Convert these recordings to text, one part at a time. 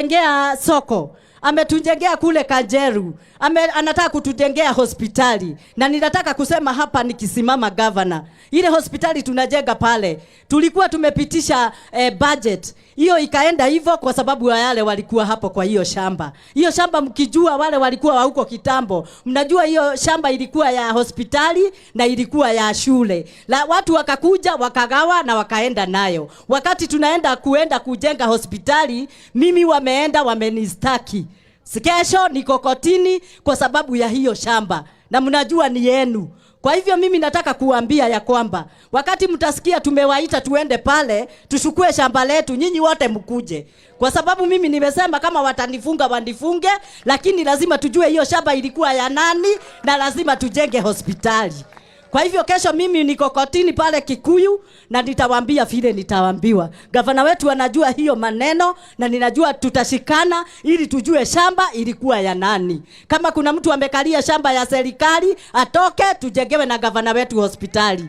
Ametujengea soko, ametujengea kule Kajeru, anataka kutujengea hospitali. Na ninataka kusema hapa nikisimama governor, ile hospitali tunajenga pale, tulikuwa tumepitisha budget hiyo ikaenda hivyo kwa sababu ya yale walikuwa hapo kwa hiyo shamba. Hiyo shamba mkijua, wale walikuwa huko kitambo, mnajua hiyo shamba ilikuwa ya hospitali na ilikuwa ya shule. La, watu wakakuja wakagawa na wakaenda nayo. Wakati tunaenda kuenda kujenga hospitali, mimi wameenda wamenistaki. Kesho niko kotini kwa sababu ya hiyo shamba, na mnajua ni yenu. Kwa hivyo mimi nataka kuambia ya kwamba wakati mtasikia tumewaita tuende pale tuchukue shamba letu, nyinyi wote mkuje, kwa sababu mimi nimesema kama watanifunga wanifunge, lakini lazima tujue hiyo shamba ilikuwa ya nani na lazima tujenge hospitali. Kwa hivyo kesho mimi niko kotini pale Kikuyu na nitawaambia vile nitawaambiwa. Gavana wetu anajua hiyo maneno na ninajua tutashikana ili tujue shamba ilikuwa ya nani. Kama kuna mtu amekalia shamba ya serikali atoke, tujengewe na gavana wetu hospitali.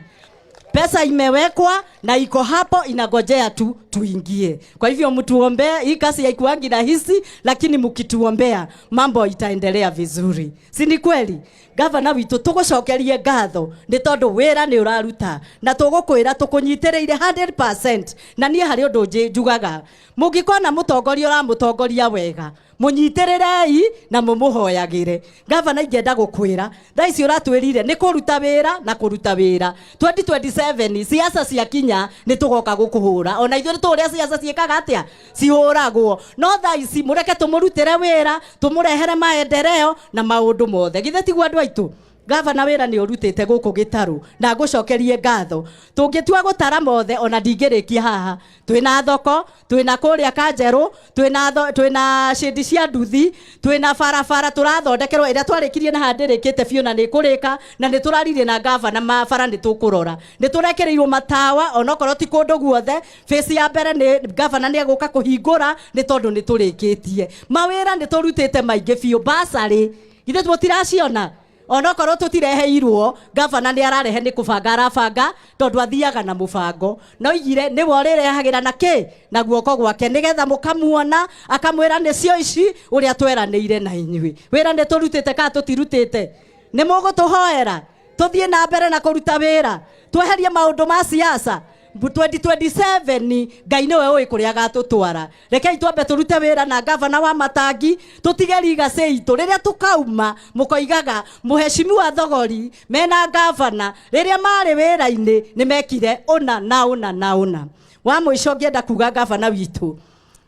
Pesa imewekwa na iko hapo inagojea tu tuingie. Kwa hivyo mtuombee, hii kazi haikuangi rahisi, lakini mkituombea mambo itaendelea vizuri. Si ni kweli? Gavana witũ tũgũcokerie ngatho nĩ tondũ wĩra nĩ ũraruta na tũgũkwĩra tũkũnyitĩrĩire 100%. Na niĩ harĩ ũndũ njugaga, mũngĩkona mũtongoria ũramũtongoria wega, mũnyitĩrĩrei na mũmũhoyagĩre. Gavana, ingĩenda gũkwĩra thaa ici ũratwĩrire nĩ kũruta wĩra na kũruta wĩra. 2027 siasa ciakinya nĩ tũgoka gũkũhũra, ona ithuĩ nĩ tũĩ ũrĩa siasa ciĩkaga atĩa, cihũragwo. No thaa ici mũreke tũmũrutĩre wĩra, tũmũrehere maendeleo na maũndũ mothe. Githĩ tiguo, andũ aitũ? Gavana, wĩra nĩ ũrutĩte gũkũ gĩtarũ na ngũcokerie ngatho. Tũngĩtua gũtara mothe ona ndingĩrĩkia haha. Twĩna thoko, twĩna kũrĩa Kanjerũ, twĩna cĩndi cia nduthi, twĩna barabara tũrathondekerwo ĩrĩa twarĩkirie na haha ndĩrĩkĩte biũ na nĩ ĩkũrĩka, na nĩ tũraririe na gavana mabara nĩ tũkũrora. Nĩ tũrekĩrĩirwo matawa onokorwo ti kũndũ guothe. Phase ya mbere nĩ gavana nĩ egũka kũhingũra nĩ tondũ nĩ tũrĩkĩtie mawĩra, nĩ tũrutĩte maingĩ biũ. Basarĩ githĩ mũtiraciona? Onokorwo tũtireheirwo, gavana nĩ ararehe, nĩ kũbanga arabanga, tondũ athiaga na mũbango. No igire nĩwe ũrĩrehagĩra na kĩ na guoko gwake nĩgetha mũkamuona akamwĩra nĩcio ici ũrĩa tweranĩire na inyuĩ. Wĩra nĩ tũrutĩte kana tũtirutĩte? Nĩ mũgũtũhoera tũthiĩ na mbere na kũruta wĩra, tweherie maũndũ ma siasa. 2027 Ngai nĩwe ũĩ kũrĩa agatũtwara. Rekei twambe tũrute wĩra na gavana wa Matangi, tũtige legacy itũ. Rĩrĩa tũkauma mũkoigaga mũheshimiwa Thogori mena gavana rĩrĩa marĩ wĩra-inĩ nĩ mekire ũna na ũna na ũna. Wa mũico ngĩenda kuga, gavana witũ,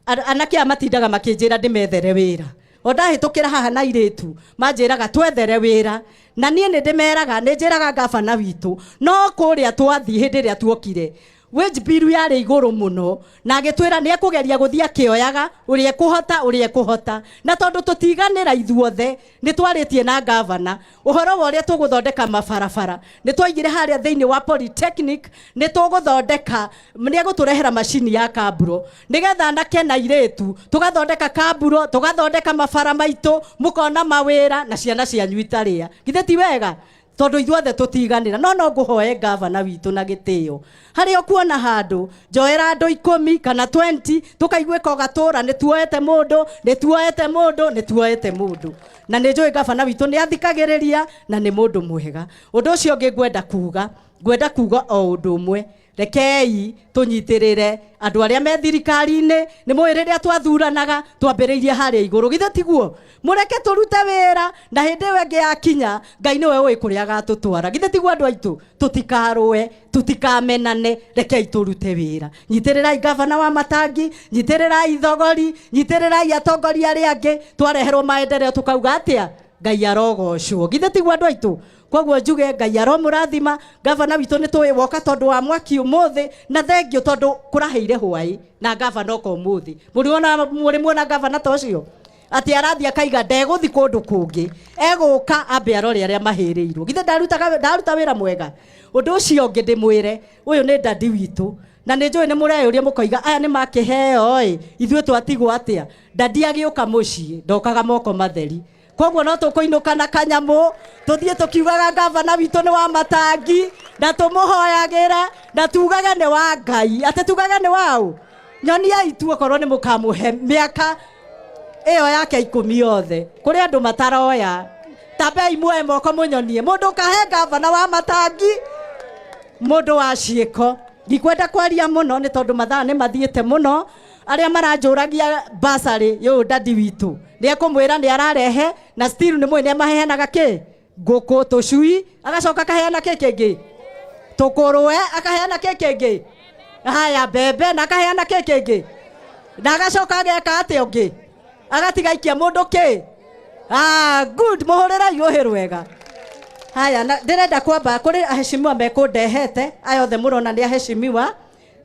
anake aya matindaga makĩnjĩra ndĩmethere wĩra. O ndahĩtũkĩra haha na irĩtu manjĩraga twethere wĩra, na niĩ nĩ ndĩmeraga, nĩ njĩraga gavana witũ no kũrĩa twathiĩ hĩndĩ ĩrĩa tuokire wage bill yarĩ igũrũ mũno, na agĩtwĩra nĩ ekũgeria gũthiĩ akĩoyaga ũrĩa ekũhota, ũrĩa ekũhota. Na tondũ tũtiganĩra ithuothe, nĩ twarĩtie na gavana ũhoro wa ũrĩa tũgũthondeka mabarabara. Nĩ twaigire harĩa thĩinĩ wa polytechnic nĩ tũgũthondeka, nĩ egũtũrehera macini ya kaburo nĩgetha anake na irĩtu tũgathondeka kaburo, tũgathondeka mabara maitũ, mũkona mawĩra na ciana cianyu itarĩa. Githĩ ti wega? Tondũ ithuothe tũtiganĩra. No ngũhoe gavana witũ na gĩtĩo, harĩa ũkuona handũ njoera andũ 10 kana 20, tũkaiguĩka ũgatũra nĩ tuoete mũndũ, nĩ tuoete mũndũ, nĩ tuoete mũndũ. Na nĩ njũĩ gavana witũ nĩ athikagĩrĩria na nĩ mũndũ mwega. Ũndũ ũcio ũngĩ ngwenda kuga o ũndũ ũmwe: rekei tũnyitĩrĩre andũ arĩa me thirikari-inĩ. Nĩ mũĩ rĩrĩa twathuranaga twambĩrĩirie harĩa igũrũ, githĩ tiguo? Mũreke tũrute wĩra na hĩndĩ ĩyo ĩngĩ yakinya Ngai nĩwe ũĩ kũrĩa agatũtwara. Githĩ tiguo, andũ aitũ? Tũtikarũe, tũtikamenane, rekei tũrute wĩra. Nyitĩrĩrai gavana wa Matangi, nyitĩrĩrai Thogori, nyitĩrĩrai atongoria arĩa angĩ. Twareherwo maendeleo tũkauga atĩa? Ngai arogocwo. Githĩ tiguo, andũ aitũ? Koguo njuge Ngai aromũrathima. Gavana witũ, nĩ tũĩ woka tondũ wa mwaki ũmũthĩ, na thengio tondũ kũraheire hwaĩ na gavana oka ũmũthĩ. Mũrĩ muona gavana ta ũcio atĩ arathiĩ akaiga ndegũthi kũndũ kũngĩ, egũka ambe arore arĩa mahĩrĩirwo? Githĩ ndaruta wĩra mwega? Ũndũ ũcio ũngĩ ndĩmwĩre, ũyũ nĩ dadi witũ, na nĩ njũĩ nĩ mũreyũria mũkoiga aya nĩ makĩheo ĩ, ithuĩ twatigwo atĩa? Dadi agĩũka mũciĩ ndokaga moko matheri, koguo no tũkũinũka na kanyamũ, tũthiĩ tũkiugaga gavana witũ nĩ wa Matangi, na tũmũhoyagĩre na tugage nĩ wa Ngai. Atĩ tugage nĩ waũ? Nyoniai tu okorwo nĩ mũkamũhe mĩaka. Ĩyo yake 10 yothe. Kũrĩ andũ mataroya. Tambei muoe moko mũnyonie. Mũndũ ũkahe gavana wa matangi, mũndũ wa ciĩko. Ndikwenda kwaria mũno nĩ tondũ mathaa nĩ mathiĩte mũno. Arĩa maranjũragia basarĩ yũyũ dadi witũ nĩ ekũmwĩra nĩ ararehe, na still nĩ mũĩ nĩ maheanaga kĩ ngũkũ tũcui, agacoka akaheana kĩ kĩngĩ tũkũrũe, akaheana kĩ kĩngĩ haya mbembe, na akaheana kĩ kĩngĩ, na agacoka ageka atĩa ũngĩ, agatigaikia mũndũ kĩ. Ah, good, mũhũrĩrai rũhĩ rwega. Haya, na ndĩrenda kwamba kũrĩ aheshimiwa mekũndehete, aya othe mũrona nĩ aheshimiwa.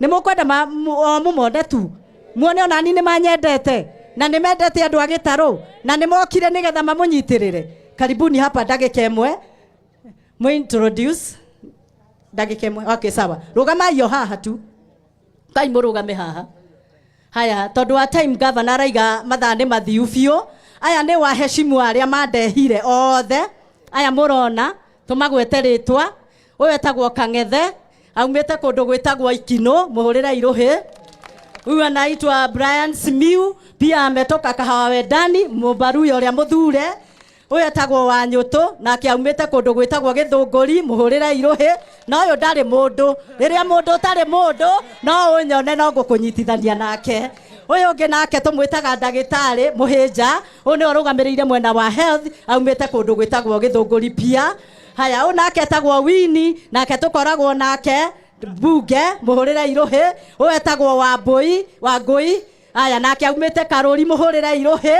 Nĩ mũkwenda o mũmone tu, muone onani nĩ manyendete na nĩ mendete andũ a Gĩtarũ na nĩ mokire nĩgetha mamũnyitĩrĩre. Karibuni hapa ndagĩka ĩmwe mũ introduce ndagĩka ĩmwe. Okay, sawa, rũgamai o haha tu, kai mũrũgame haha. Haya, tondũ wa time, governor araiga mathaa nĩ mathiu biũ. Aya nĩ waheshimu arĩa mandehire othe. Aya mũrona tũmagwete rĩtwa, ũyũ etagwo Kang'ethe, aumĩte kũndũ gwĩtagwo Ikinũ, mũhũrĩre irũhĩ. Huyu anaitwa Brian Simiu, pia ametoka Kahawa Wendani, mũmbaruya ũrĩa mũthure. Ũyũ etagwo Wanyũtũ, nake aumĩte kũndũ gwĩtagwo Gĩthũngũri, mũhũrĩre irũhĩ. Na ũyũ ndarĩ mũndũ, rĩrĩa mũndũ ũtarĩ mũndũ no ũnyone no ngũkũnyitithania nake. Ũyũ ũngĩ nake tũmwĩtaga ndagĩtarĩ Mũhĩnja, ũyũ nĩwe ũrũgamĩrĩire mwena wa health, aumĩte kũndũ gwĩtagwo Gĩthũngũri pia. Haya, ũyũ nake etagwo Wini, nake tũkoragwo nake mbunge, mũhũrĩre irũhĩ. Ũyũ etagwo Wambũi Wangũi, aya nake aumĩte Karũri, mũhũrĩre irũhĩ.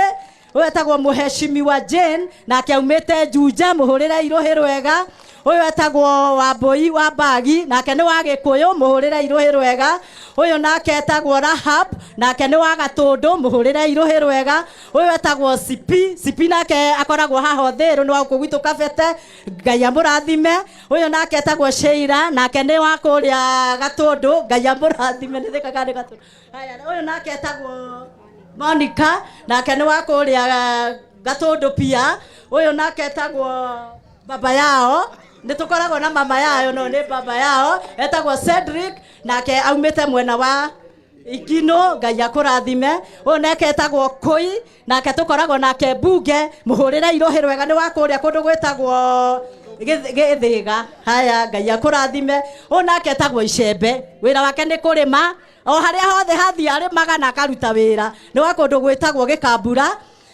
Ũyũ etagwo mũheshimiwa Jane, nake aumĩte Juja, mũhũrĩre irũhĩ rwega. Ũyũ etagwo Wambũi wa Mbagi, nake nĩ wa Gĩkũyũ, mũhũrĩre irũhĩ rwega. Ũyũ nake etagwo Rahab, nake nĩ wa Gatũndũ, mũhũrĩre irũhĩ rwega. Ũyũ etagwo Sipi, Sipi nake akoragwo haha Ũthĩrũ, nĩ wa gũkũ gwitũ Kabete, Ngai amũrathime. Ũyũ nake etagwo Sheila, nake nĩ wa kũrĩa Gatũndũ, Ngai amũrathime, nĩ thĩkaga nĩ Gatũndũ. Haya, ũyũ nake etagwo Monica, nake nĩ wa kũrĩa Gatũndũ pia. Ũyũ nake etagwo baba yao, nĩ tũkoragwo na mama yao, no nĩ baba yao, etagwo Cedric, nake aumĩte mwena wa Ikinũ, Ngai akũrathime. Ũyũ nake etagwo Kũi, nake tũkoragwo nake mbunge, mũhũrĩre irũhĩ rwega, nĩ wa kũrĩa kũndũ gwĩtagwo Gĩthĩga. Haya, Ngai akũrathime. Ũyũ nake etagwo Icembe, wĩra wake nĩ kũrĩma, o harĩa hothe hathiĩ arĩmaga na akaruta wĩra, nĩ wa kũndũ gwĩtagwo Gĩkambura.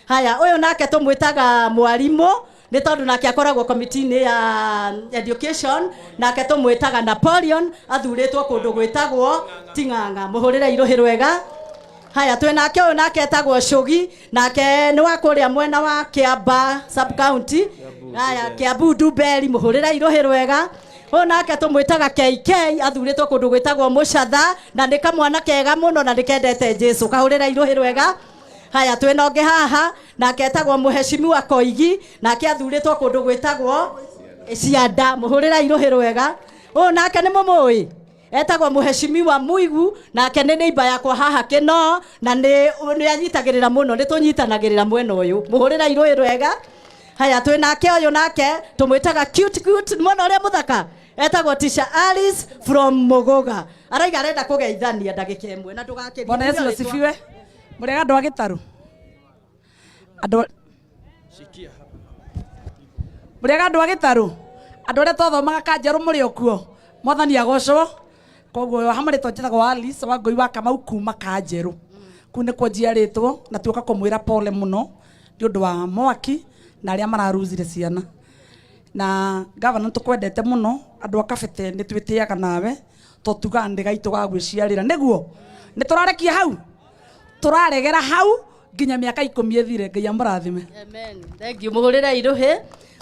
Haya, ũyũ nake tũmwĩtaga mwarimũ, nĩ tondũ nake akoragwo komiti-inĩ ya education, nake tũmwĩtaga Napoleon, athurĩtwo kũndũ gwĩtagwo Ting'ang'a, mũhũrĩre irũhĩ rwega. Haya, twĩ nake ũyũ nake etagwo Cũgi, nake nĩ wa kũrĩa mwena wa Kĩamba sub county. Haya, Kiambu Ndumberi, mũhũrĩre irũhĩ rwega. Ũyũ nake tũmwĩtaga KK, athurĩtwo kũndũ gwĩtagwo Mũcatha, na nĩ kamwana kega mũno na nĩ kendete Jesu, kahũrĩre irũhĩ rwega. Haya, twĩna ũngĩ haha, nake etagwo mũheshimiwa Koigi, nake athurĩtwo kũndũ gwĩtagwo Cianda, mũhũrĩre irũhĩ rwega. Ũyũ nake nĩ mũmũĩ, etagwo mũheshimiwa Muigu, nake nĩ neighbor yakwa haha Kĩno, na nĩ anyitagĩrĩra mũno, nĩ tũnyitanagĩrĩra mwena ũyũ, mũhũrĩre irũhĩ rwega. Haya, twĩ nake ũyũ nake tũmwĩtaga cute cute mwena ũrĩa mũthaka, etagwo Tisha Alice from Muguga, araiga arenda kũgeithania ndagĩka ĩmwe na ndũgakĩrie. Bwana Yesu asifiwe. Mũrĩega andũ a Gĩtarũ? Andũ mũrĩega andũ a Gĩtarũ? Andũ arĩa twathomaga Kanjerũ mũrĩ o kuo? Mwathani agocwo. Koguo hamwe rĩtwa njĩtagwo Alice wa Ngũi wa Kamau kuma Kanjerũ. Kũu nĩkuo njiarĩtwo na tuoka kũmwĩra pole mũno nĩ ũndũ wa mwaki na arĩa mararuzire ciana. Na gavana, nĩtũkwendete mũno, andũ a Kabete nĩ twĩtĩaga nawe to tugaga nĩ gaitũ ga gwĩciarĩra, nĩguo nĩ tũrarekia hau, tũraregera hau nginya mĩaka 10 ĩthire. Ngai amũrathime. Amen. Thank you. Mũhũrĩre irũhĩ.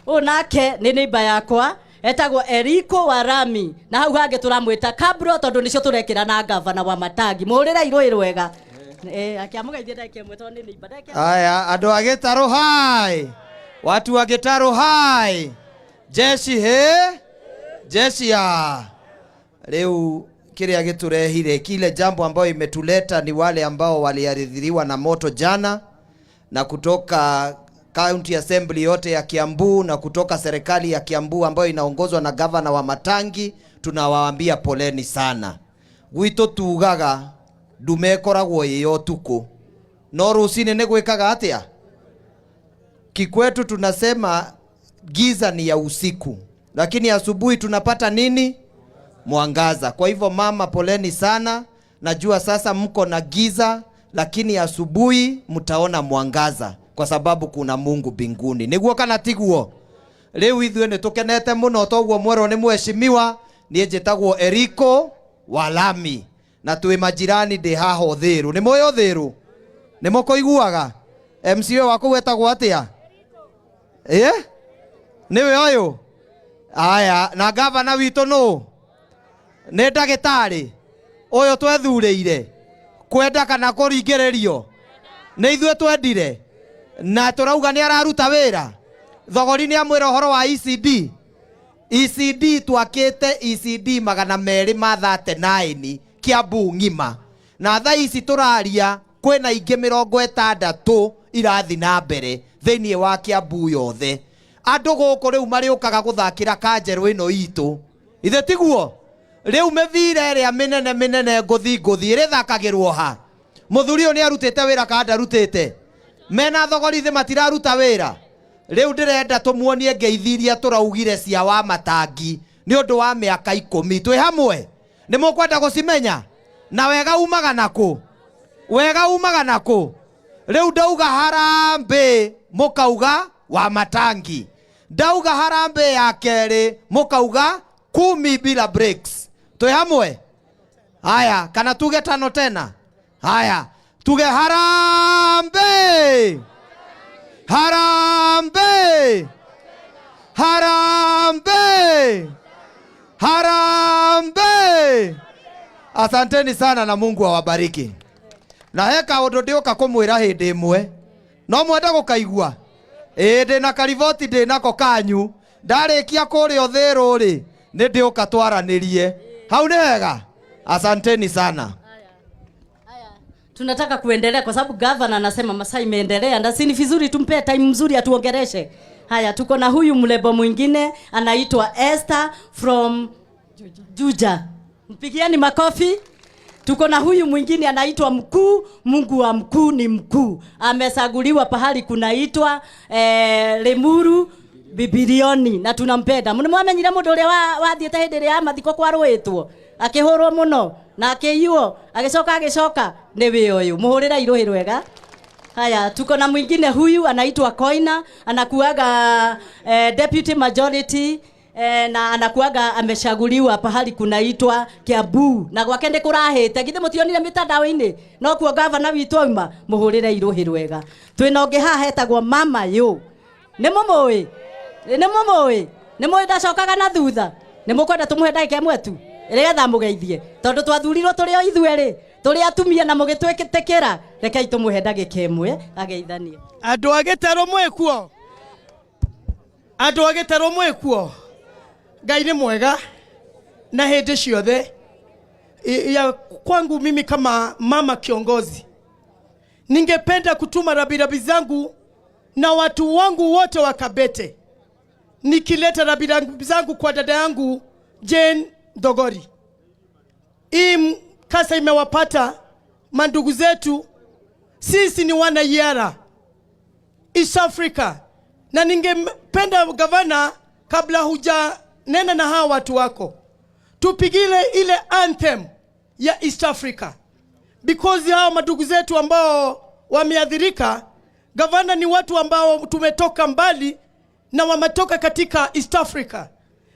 Ũyũ nake nĩ neighbor yakwa, etagwo Eriko Warami, na hau hangĩ tũramwĩta Kabro tondũ nĩcio tũrekĩra na gavana wa Matangi. Mũhũrĩre irũhĩ rwega. Akĩamũgeithia ndagĩka ĩmwe tondũ nĩ neighbor. Ndagĩka ĩmwe. Aya, andũ a Gĩtarũ hai, watu wa Gĩtarũ hai, jeshi he jeshi ya rĩu kĩrĩa gĩtũrehire, kile jambo ambayo imetuleta ni wale ambao waliathiriwa na moto jana, na kutoka County Assembly yote ya Kiambu na kutoka serikali ya Kiambu ambayo inaongozwa na gavana wa Matangi, tunawaambia poleni sana. Gwitũ tugaga ndume ĩkoragwo ĩ ya ũtukũ. No rũcinĩ nĩ gwĩkaga atĩa? Kikwetu tunasema giza ni ya usiku, lakini asubuhi tunapata nini? Mwangaza. Kwa hivyo mama, poleni sana, najua sasa mko na giza, lakini asubuhi mtaona mwangaza kwa sababu kuna Mungu mbinguni. Niguo kana tiguo? Riu ithuĩ nĩ tũkenete mũno toguo mwerwo nĩ mheshimiwa. Niĩ njĩtagwo Eriko Walami na twĩ majirani, ndĩ haha Ũthĩrũ. Nĩ mũĩ Ũthĩrũ? Nĩ mũkũiguaga MCA wa kũu etagwo atĩa? Ĩ nĩwe ũyũ. Aya, na gavana witũ nũ? Nĩ ndagĩtarĩ ũyũ twethurĩire kwenda kana kũringĩrĩrio? Nĩ ithuĩ twendire na tũrauga nĩ araruta wĩra. Thogori nĩ amwĩra ũhoro wa ECD. ECD twakĩte ECD 239 Kiambu ng'ima, na thaa ici tũraria kwĩna ingĩ 60 irathi na mbere thĩinĩ wa Kiambu yothe. Andũ gũkũ rĩu marĩũkaga gũthakĩra Kanjerũ ĩno itũ, ithe tiguo? Rĩu mĩbira ĩrĩa mĩnene mĩnene ngũthi ngũthi ĩrĩthakagĩrwo ha? Mũthuri ũyũ nĩ arutĩte wĩra kana ndarutĩte? Mena thogori thĩ matiraruta wĩra. Rĩu ndĩrenda tũmuonie ngeithi iria tũraugire cia wa matangi nĩ ũndũ wa mĩaka 10 twĩ hamwe. Nĩ mũkwenda gũcimenya? Na wega umaga nakũ? Wega umaga nakũ? Rĩu ndauga harambĩ mũkauga wa matangi, ndauga harambĩ ya kerĩ mũkauga kumi bila breaks. Twĩ hamwe? Haya, kana tuge tano tena? Haya, tuge harambĩ, harambĩ, harambĩ, harambĩ. Asanteni sana na Mungu awabariki. Na he kaũndũ ndĩũka kũmwĩra hĩndĩ ĩmwe, no mwenda gũkaigua? Ĩĩ, ndĩna kariboti ndĩnako kanyu. Ndarĩkia kũrĩa Ũthĩrũ rĩ, nĩ ndĩũka twaranĩrie hau. Nĩ wega, asanteni sana. Tunataka kuendelea kwa sababu gavana anasema masaa imeendelea na si ni vizuri tumpe time mzuri atuongereshe. Haya, tuko na huyu mlebo mwingine anaitwa Esther from Juja. Mpigieni makofi. Tuko na huyu mwingine anaitwa Mkuu. Mungu wa mkuu ni mkuu. Amechaguliwa pahali kunaitwa Limuru Bibilioni na tunampenda. Mũnĩmwamenyire mũndũ ũrĩa wathiĩte hĩndĩ ĩrĩa ya mathiko kwarũĩtwo akĩhũrwo mũno na akĩiywo agĩcoka agĩcoka nĩ wĩ ũyũ, mũhũrĩre irũhĩ rwega. Haya, tuko na mwingine huyu anaitwa Koina, anakuaga deputy majority na anakuaga amechaguliwa pahali kunaitwa Kiambu na gwake nĩ kũrahĩte. Githĩ mũtionire mitandao-inĩ? No kuo gavana witũ auma. Mũhũrĩre irũhĩ rwega. Twĩna ũngĩ haha etagwo Mama Yu. Nĩ mũmũĩ? Nĩ mũmũĩ? Nĩ mũĩ ndacokaga na thutha? Nĩ mũkwenda tũmũhe ndagĩka ĩmwe tu nĩgetha mũgeithie, tondũ twathurirwo tũrĩ o ithuerĩ tũrĩ atumia na mũgĩtwĩtĩkĩra. Rekei tũmũhe ndagĩka ĩmwe ageithanie. Andũ a Gĩtarũ mwĩkuo? Andũ a Gĩtarũ mwĩkuo? Ngai nĩ mwega na hĩndĩ ciothe. Ya kwangu mimi kama mama kiongozi, ningependa kutuma rabirabi zangu na watu wangu wote wa Kabete, nikileta rabirabi zangu kwa dada yangu Jane Thogori. Hii mkasa imewapata mandugu zetu, sisi ni wana Yiara East Africa, na ningependa gavana, kabla hujanena na hawa watu wako, tupigile ile anthem ya East Africa because hawa madugu zetu ambao wameathirika, gavana, ni watu ambao tumetoka mbali na wametoka katika East Africa,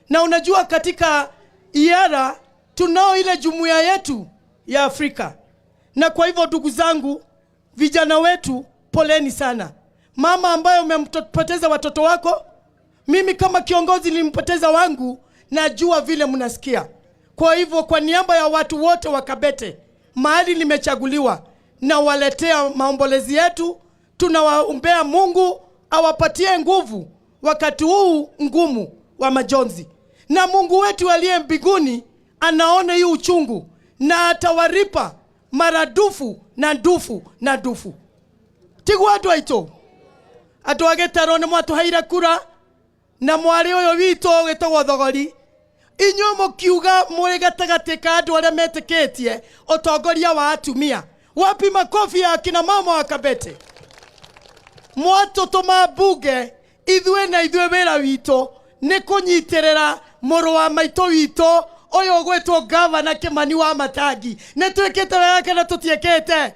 na unajua katika Iara tunao ile jumuiya yetu ya Afrika, na kwa hivyo ndugu zangu, vijana wetu, poleni sana. Mama ambaye umempoteza watoto wako, mimi kama kiongozi nilimpoteza wangu, najua vile mnasikia. Kwa hivyo kwa niaba ya watu wote wa Kabete mahali nimechaguliwa, nawaletea maombolezi yetu. Tunawaombea Mungu awapatie nguvu wakati huu ngumu wa majonzi, na Mungu wetu aliye mbinguni anaona hii uchungu na atawaripa maradufu na ndufu na ndufu. Tiguo andũ aitũ, andũ a Gĩtarũ, nĩ mwatũheire kura na mwarĩ ũyũ witũ wĩtagwo Thogori. Inyuĩ mũkiuga mũrĩ gatagatĩ ka andũ arĩa metĩkĩtie ũtongoria wa atumia. Wapi makofi ya akina mama wa Kabete? Mwatũtũma mbunge, ithuĩ na ithuĩ wĩra witũ nĩ kũnyitĩrĩra mũrũ wa maitũ witũ ũyũ ũgwĩtwo gavana Kimani wa Matangi. Nĩ twĩkĩte wega kana tũtiĩkĩte?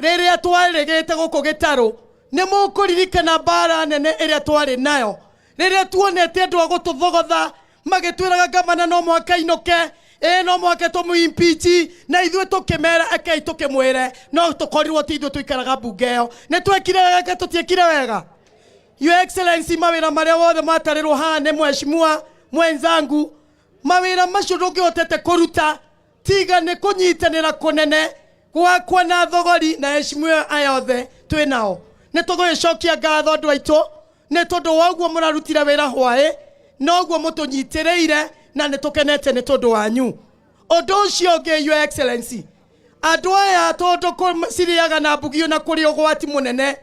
Rĩrĩa twarĩgĩte gũkũ gĩtarũ, nĩ mũkũririkana mbara nene ĩrĩa twarĩ nayo, rĩrĩa tuonete andũ a gũtũthogotha magĩtwĩraga gavana no mũhaka ainũke, ĩ no mũhaka tũmũ-impeach, na ithuĩ tũkĩmera ekei tũkĩmwĩre, no tũkorirwo ti ithuĩ tũikaraga mbunge ĩyo. Nĩ twekire wega kana tũtiekire wega? Your Excellency, mawĩra marĩa wothe matarĩrwo haha nĩ mheshimiwa mwenzangu, mawĩra macio ndũngĩhotete kũruta tiga nĩ kũnyitanĩra kũnene gwakwa na thogori na heshimiwa aya othe twĩ nao. Nĩ tũgũgĩcokia ngatho andũ aitũ nĩ tondũ wa ũguo mũrarutire wĩra hwaĩ, noguo mũtũnyitĩrĩire, na nĩ tũkenete nĩ tondũ wanyu. Ũndũ ũcio ũngĩ, Your Excellency, andũ aya tondũ cirĩaga na mbugio na kũrĩ ũgwati mũnene,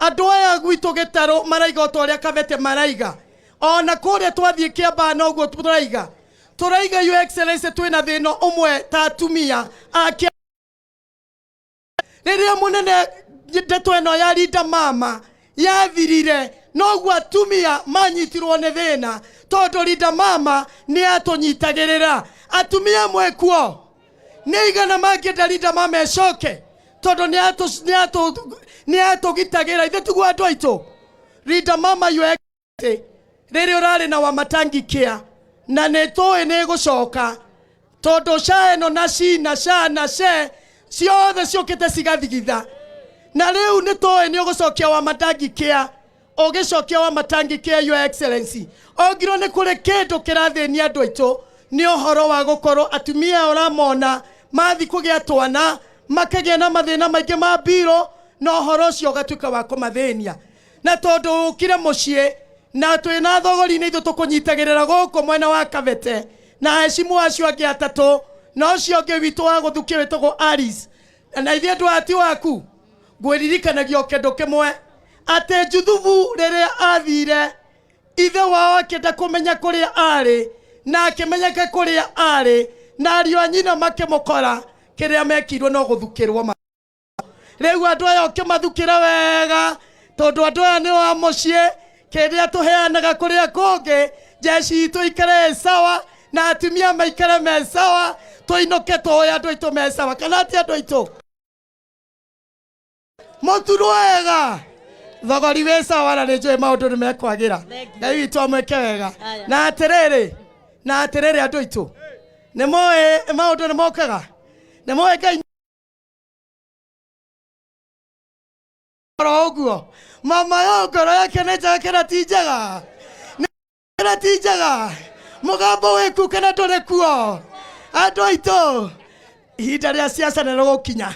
andũ aya gwitũ gĩtarũ maraiga o ta ũrĩa Kabete maraiga, ona kũrĩa twathiĩ Kĩambaa noguo tũraiga. Tũraiga, Your Excellency, twĩna thĩna ũmwe ta atumia a rĩrĩa mũnene ndeto ĩno ya Linda Mama yathirire, noguo atumia manyitirwo nĩ thĩna, tondũ Linda Mama nĩ atũnyitagĩrĩra. Atumia mwĩkuo nĩ igana mangĩenda Linda Mama ĩcoke, tondũ nĩ atũgitagĩra. Ithe tiguo andũ aitũ? Linda Mama, Your Excellency, rĩrĩa ũrarĩ na Wamatangi kĩa na nĩ tũĩ nĩ ĩgũcoka, tondũ SHA ĩno na SHI na SHA na SHE ciothe ciũkĩte cigathigitha, na rĩu nĩ tũĩ nĩ ũgũcokia Wamatangi kĩa. Ũgĩcokia Wamatangi kĩa, Your Excellency, ongirwo nĩ kũrĩ kĩndũ kĩrathĩnia andũ aitũ, nĩ ũhoro wa gũkorwo atumia ũramona mathi kũgĩa twana makagĩa na mathĩna maingĩ ma mbirũ, na ũhoro ũcio ũgatuĩka wa kũmathĩnia. Na tondũ ũkire mũciĩ na twĩna thogori-inĩ itũ tũkũnyitagĩrĩra gũkũ mwena wa Kabete na heshimu acio angĩ atatũ, na ũcio ũngĩ witũ wa gũthukia wĩtagwo Alice, na ithuĩ andũ ati waku ngwĩririkanagia o kĩndũ kĩmwe, atĩ Juthubu rĩrĩa athire, ithe wao akĩenda kũmenya kũrĩa arĩ, na akĩmenyeka kũrĩa arĩ, na ariũ a nyina makĩmũkora, kĩrĩa mekirwo no gũthukĩrwo. Rĩu andũ aya ũkĩmathukĩra wega, tondũ andũ aya nĩ wa mũciĩ, kĩrĩa tũheanaga kũrĩa kũngĩ, jeshi itũ ikare ĩ sawa na atumia maikare me sawa, tũinũke tũĩ andũ aitũ me sawa, kana ti andũ aitũ? Mũturwo wega, thogori wĩ sawa, na nĩ njũĩ maũndũ nĩ mekwagĩra. Ngai witũ amwĩke wega. Na atĩrĩrĩ, na atĩrĩrĩ, andũ aitũ, nĩ moĩ maũndũ nĩ mokaga, nĩ moĩ Ngai oro ũguo. Mama yo ngoro yake nĩ njega kana ti njega? Kana ti njega? Mũgambo wĩku kana ndũrĩ kuo? Andũ aitũ, ihinda rĩa siasa nĩ rĩgũkinya.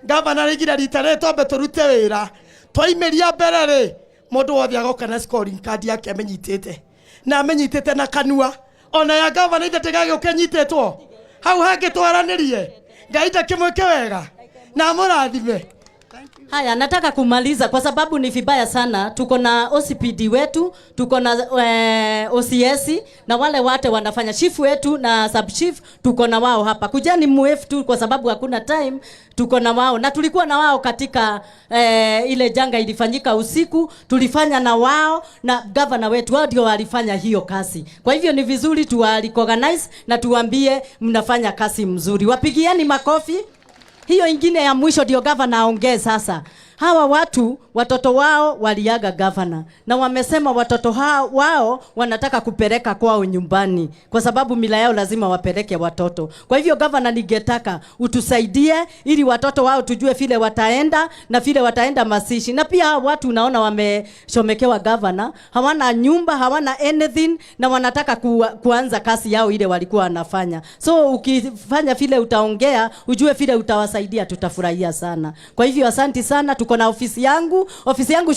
Gavana rĩigire rita rĩrĩ twambe tũrute wĩra, twaimĩria mbere rĩ, mũndũ wothe agoka na scoring card yake amenyitĩte, na amenyitĩte na kanua. Ona ya gavana ithe ndĩgagĩũka ĩnyitĩtwo hau hangĩ, twaranĩrie. Ngai ndakĩmwĩke wega na amũrathime. Haya, nataka kumaliza kwa sababu ni vibaya sana. Tuko na OCPD wetu, tuko na OCS na wale wate wanafanya chief wetu na sub chief, tuko na wao hapa. Kujani muef tu kwa sababu hakuna time, tuko na wao na tulikuwa na wao katika ile janga ilifanyika usiku, tulifanya na wao na governor wetu, wao ndio walifanya hiyo kazi. Kwa hivyo ni vizuri tuwa recognize na tuambie mnafanya kazi mzuri. Wapigieni makofi. Hiyo ingine ya mwisho ndio gavana aongee sasa. Hawa watu watoto wao waliaga, gavana, na wamesema watoto hao wao wanataka kupeleka kwao nyumbani, kwa sababu mila yao lazima wapeleke watoto. Kwa hivyo gavana, ningetaka utusaidie ili watoto wao tujue vile wataenda na vile wataenda mazishi. Na pia hawa watu unaona wamechomekewa, gavana, hawana nyumba, hawana anything, na wanataka kuanza kazi yao ile walikuwa wanafanya. So ukifanya vile utaongea, ujue vile utawasaidia, tutafurahia sana. Kwa hivyo asanti sana. Tuko na ofisi yangu,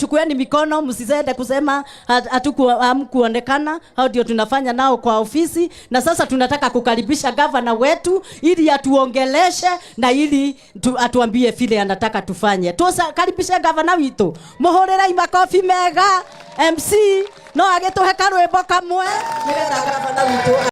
shukueni mikono, msizende kusema hamkuonekana. Hao ndio tunafanya nao kwa ofisi, na sasa tunataka kukaribisha gavana wetu ili atuongeleshe na ili atuambie vile anataka tufanye. Tukaribishe gavana witu, muhurirai makofi mega. MC no agituhe karwimbo kamwe nigetha gavana witu.